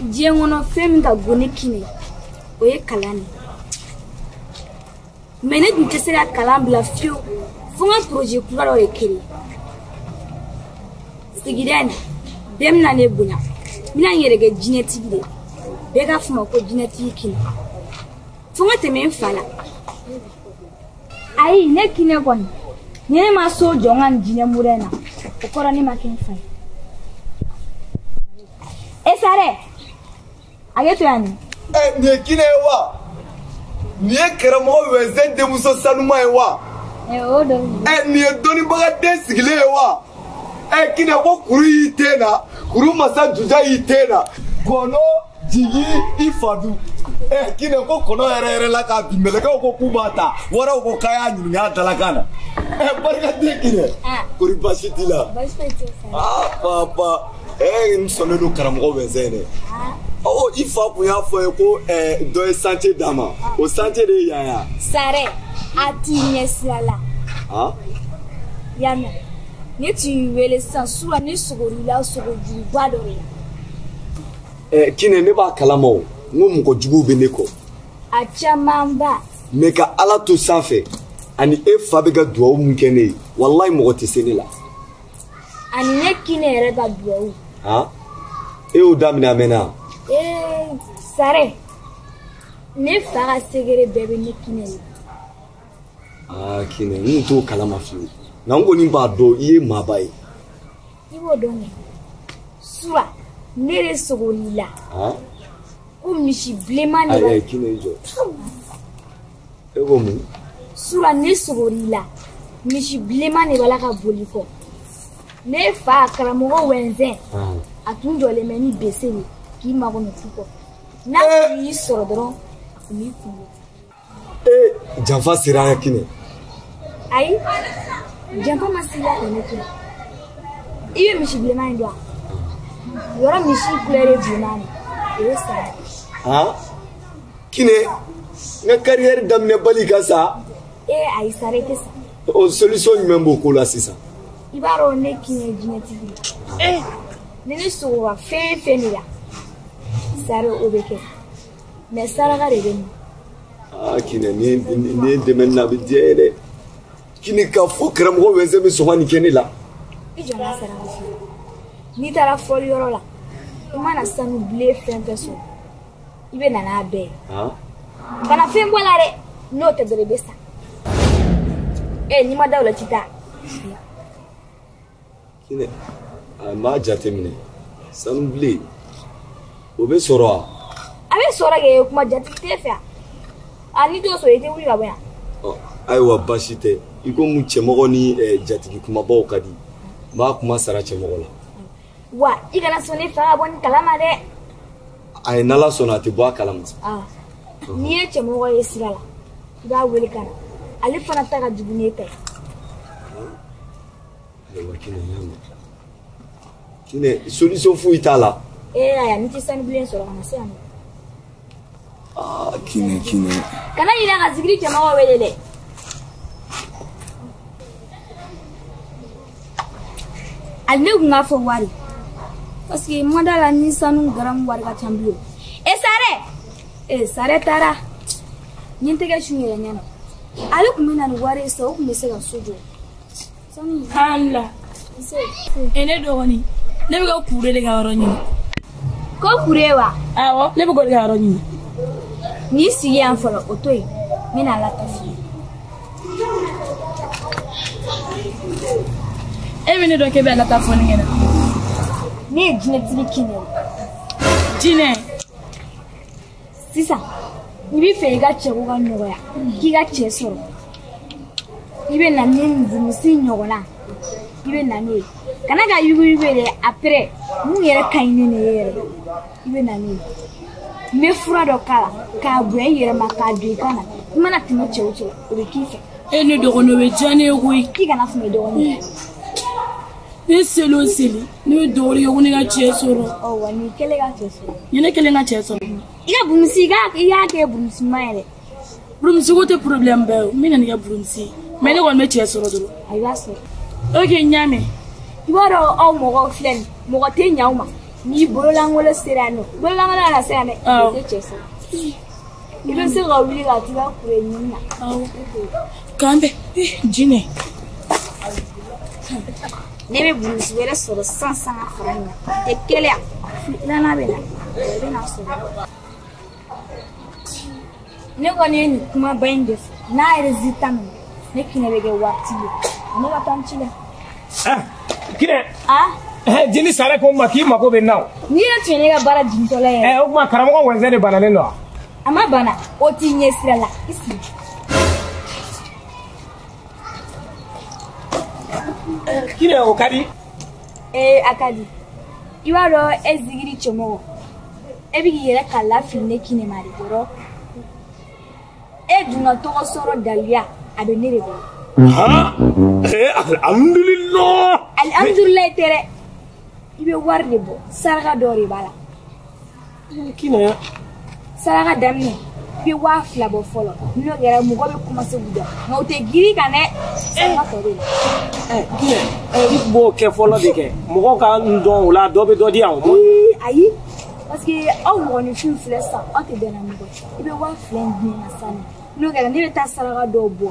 Diɲɛ kɔnɔ fɛn min ka go ne Kinɛ o ye kalan de ye. Mais ne tun tɛ se ka kalan bila fiyewu fo n ka projet kura dɔ de créer. Sigida in na bɛɛ bɛna ne bonya, n bɛna n yɛrɛ kɛ jinɛtigi de ye. Bɛɛ k'a fɔ n ma ko jinɛtigi Kinɛ. Fo n ka tɛmɛ n fa la. Ayi ne Kinɛ kɔni ni ne ma so jɔ n ka nin jinɛ mura in na o kɔrɔ ne ma kɛ n fa ye. E Sarɛ, a to yan nin. Ɛ nin ye Kinɛ ye wa? Nin ye karamɔgɔ Wɛnsɛn denmuso sanuman ye wa? Ɛ o don. Ɛ nin ye dɔnnibaga den sigilen ye wa? Ɛ Kinɛ ko kuru y'i ten na, kuru masa juja y'i ten na. Gɔnɔ jigi i fadu. Ɛ Kinɛ ko kɔnɔ yɛrɛ yɛrɛ la k'a bin mɛlɛkɛw ko k'u b'a ta, waraw ko k'a y'a ɲininka a dalakan na. Ɛ barikaden Kinɛ. Kori baasi t'i la? Baasi foyi tɛ Sarɛ. Aa papa. Ɛ n sɔnnen don karamɔgɔ Wɛnsɛn dɛ. Ɔ i fa kun y'a fɔ n ye ko dɔ ye chantier d'a ma. O chantier de ye yan ya. Sarɛ, a t'i ɲɛ sira la. Y'a mɛn? Ne tun y'i wele sisan su ne sogor'i la sogojuguba dɔ de la. Ɛ Kinɛ ne b'a kalama o, n ko mɔgɔ juguw bɛ ne kɔ. A camanba. Mais ka Ala to sanfɛ ani e fa bɛ ka duwawu mun kɛ ne ye, walayi mɔgɔ tɛ se ne la. Ani ne Kinɛ yɛrɛ ka duwawu. E y'o daminɛ a mɛnna. Ee Sarɛ, ne fa ka secret bɛɛ bɛ ne Kinɛ la. Aa Kinɛ, n kun t'o kalama fiyewu. Nka n kɔni b'a dɔn i ye maaba ye. I b'o dɔn kɛ. Sura, ne de sogol'i la. Ko misi bilenman de b'a. Ayi Kinɛ i jɔ. E ko mun? Sura ne sogol'i la. Misi bilenman de b'a la ka boli kɔ. Ne fa karamɔgɔ Wɛnsɛn. A tun jɔlen bɛ ni bese de k'i makɔnɔ tu kɔ. N'a tun y'i sɔrɔ dɔrɔn a tun b'i kunbɛn. Ee janfa sera an Kinɛ. Ayi janfa ma s'i la ka ne to. I bɛ misi bilenman in dɔn wa? Yɔrɔ misi couleur ye bilenman de ye, o ye saya ye. Kinɛ, n ka carrière daminɛ bali ka sa. Ee ayi Sarɛ i tɛ sa. O solution jumɛn b'o ko la sisan? I b'a dɔn ne Kinɛ ye jinɛtigi ye. Ni ne sogora fɛn fɛn de la, Sarɛ o bɛ kɛ. Mais saraka de bɛ nin. Aa Kinɛ ni ye dɛmɛ nin na a bɛ diya n ye dɛ. Kinɛ k'a fɔ karamɔgɔ Wɛnsɛn bɛ sɔn ka nin kɛ ne la. I jɔ n ka saraka f'i ye. N'i taara fɔliyɔrɔ la, i mana sanu bilen fɛn fɛn sɔrɔ, i bɛ na n'a bɛɛ ye. Kana fɛn bɔ a la dɛ, n'o tɛ dɔrɔn i bɛ sa. Ee n'i ma da o la t'i taa. Kinɛ, a m'a jateminɛ sanu bilen o bɛ sɔrɔ wa? A bɛ sɔrɔ kɛ kuma jatigi t'e fɛ yan. A n'i t'o sɔrɔ i tɛ wuli ka bɔ yan. Ayiwa baasi tɛ, i komi cɛmɔgɔ ni jatigi kumabaw ka di, n b'a kuma sara cɛmɔgɔ la. Wa i kana sɔn ne fa ka bɔ nin kalama dɛ. Ayi n'Ala sɔnna a tɛ bɔ a kalama. N'i ye cɛmɔgɔ ye sira la, i b'a wele ka na. Ale fana ta ka jugu n'e ta ye. Ayiwa Kinɛ n y'a mɛn. Kinɛ solution foyi t'a la. Ee ayiwa n'i tɛ sanu bilen sɔrɔ ka na se yan nɔ. Aa Kinɛ Kinɛ. Kana ɲinɛ ka zikiri cɛmɔgɔ wele dɛ. Ali ne kun k'a fɔ wari. Parce que ma da la ni sanu garamu wari ka ca bilen. E Sarɛ! E Sarɛ taara. N ye n tɛgɛ su yɛrɛ ɲɛ na. Ale kun bɛ na ni wari ye sisan o kun bɛ se ka so jɔ. Sanu. Ala. E ne dɔgɔnin, ne bɛ ka kure de ka yɔrɔ ɲini. Ko kure wa? Awɔ, ne bɛ k'o de ka yɔrɔ ɲini. N'i sigi yan fɔlɔ o to yen, n bɛna Ala ta f'i ye. E bɛ ne dɔn k'e bɛ Ala ta fɔ ne ɲɛna. Ne ye jinɛtigi Kinɛ ye. Jinɛ? Sisan, n'i bɛ fɛ i ka cɛko ka nɔgɔya, k'i ka cɛ sɔrɔ, i bɛ na ni burumusi ɲɔgɔnna, i bɛ na n'o ye. Kana ka yuguyugu ye dɛ, après mun yɛrɛ ka ɲi ne ye yɛrɛ, i bɛ na n'o ye. N bɛ fura dɔ k'a la, k'a bonya i yɛrɛ ma, k'a don i kan na. I mana tɛmɛ cɛ o cɛ, o bɛ k'i fɛ. E ne dɔgɔnin, o bɛ diya ne ye koyi. K'i kana fɔ ne dɔgɔnin ye. Ne seli o seli, ne bɛ dugawu de kɛ ko ne ka cɛ sɔrɔ. Ɔ wa n'i kɛlen ka cɛ sɔrɔ. Ni ne kɛlen ka cɛ sɔrɔ. I ka burumusi, i y'a kɛ burumusi ɲuman ye dɛ. Burumusi ko tɛ problème bɛɛ ye o, n bɛ na n'i ka burumusi ye. Mais ne kɔni bɛ cɛ sɔrɔ dɔrɔn. A i b'a sɔrɔ. Ok, n y'a mɛn. I b'a dɔn aw mɔgɔw filɛ nin ye, mɔgɔ tɛ ɲɛ aw ma. N'i bololankolon sera yan nɔ, bololankolon kana se yan dɛ, i tɛ cɛ sɔrɔ. I bɛ se ka wuli ka t'i ka kure ɲini na. Awɔ. K'an bɛn. Jinɛ. Ne bɛ burusi wɛrɛ sɔrɔ sisan ka fara nin kan. Tɛ keleya. Filanan bɛ na. O bɛ na sɔrɔ. Ne kɔni ye nin kumaba in de fɔ. N'a résultat min, ne kinɛ bɛ kɛ waritigi ye. Ne ka taa n ci la. Kinɛ. Ah. Jeli sara ko n ma k'i mako bɛ n na o. N'i yɛrɛ tun ye ne ka baara jigintɔla ye. O tuma karamɔgɔ wɛnzɛn de bananen don wa? A ma bana, o t'i ɲɛ sira la, i sigi. Kinɛ o ka di. A ka di. I b'a dɔn e zigiri cɛmɔgɔ, e bɛ k'i yɛrɛ ka lafili ne kinɛ ma de dɔrɔn. E dun ka tɔgɔ sɔrɔ daluya a bɛ ne de bolo. Alhamdulilah. Alhamdulilayi tɛ dɛ. I bɛ wari de bɔ, saraka dɔ de b'a la. Kinɛ. Saraka daminɛ, i bɛ 2000 bɔ fɔlɔ. N'o kɛra mɔgɔ bɛ commencer k'u dɔn. Nka o tɛ girin kan dɛ. Saraka tɔ bɛ yen. Kinɛ, i tun b'o kɛ fɔlɔ de kɛ. Mɔgɔw ka n dɔn o la, dɔ bɛ dɔ di yan o. Ayi. Parce que aw mɔgɔninfinw filɛ sisan, aw tɛ bɛn na mɔgɔ ye. I bɛ 2000 in di ne ma sisan. N'o kɛra ne bɛ taa saraka dɔw bɔ.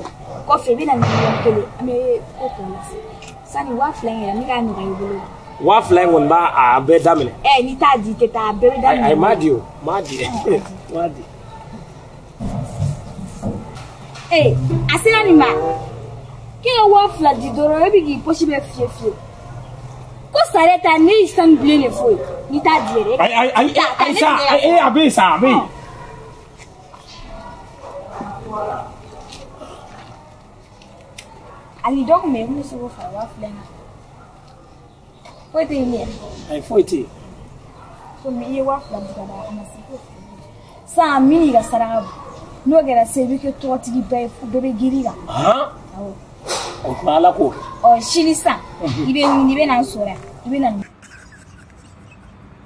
Kɔfɛ i bɛ na 1,000,000 an bɛ ko tɔ lase. Sani 2000 in yɛrɛ ne k'a nɔgɔya i bolo. 2000 in kɔni b'a a bɛɛ daminɛ. N'i t'a di i tɛ taa, a bɛɛ bɛ daminɛ. Ayi, m'a di o, m'a di. M'a di. A sera nin ma. K'e ka 2000 di dɔrɔn, e bɛ k'i poche bɛɛ fiyɛ fiyɛ. Ko sare ta ne ye sanu bilen de fɔ ye. N'i t'a di yɛrɛ. Ayi, ayi, ayi, sa, a bɛ yen sa, a bɛ yen. Ani dɔ kun bɛ yen, n bɛ se k'o fara 2000 in kan. Foyi tɛ yen dɛ. Ayi, foyi tɛ yen. Komi i ye 2000 di ka ban, a ma se ko. Sisan min y'i ka saraka bɔ, n'o kɛra sisan i bɛ kɛ tɔgɔtigiba ye, bɛɛ bɛ girin kan. Awɔ. O tuma Ala k'o kɛ. Sini sisan, i bɛ wuli, i bɛ na n sɔrɔ yan, i bɛ na.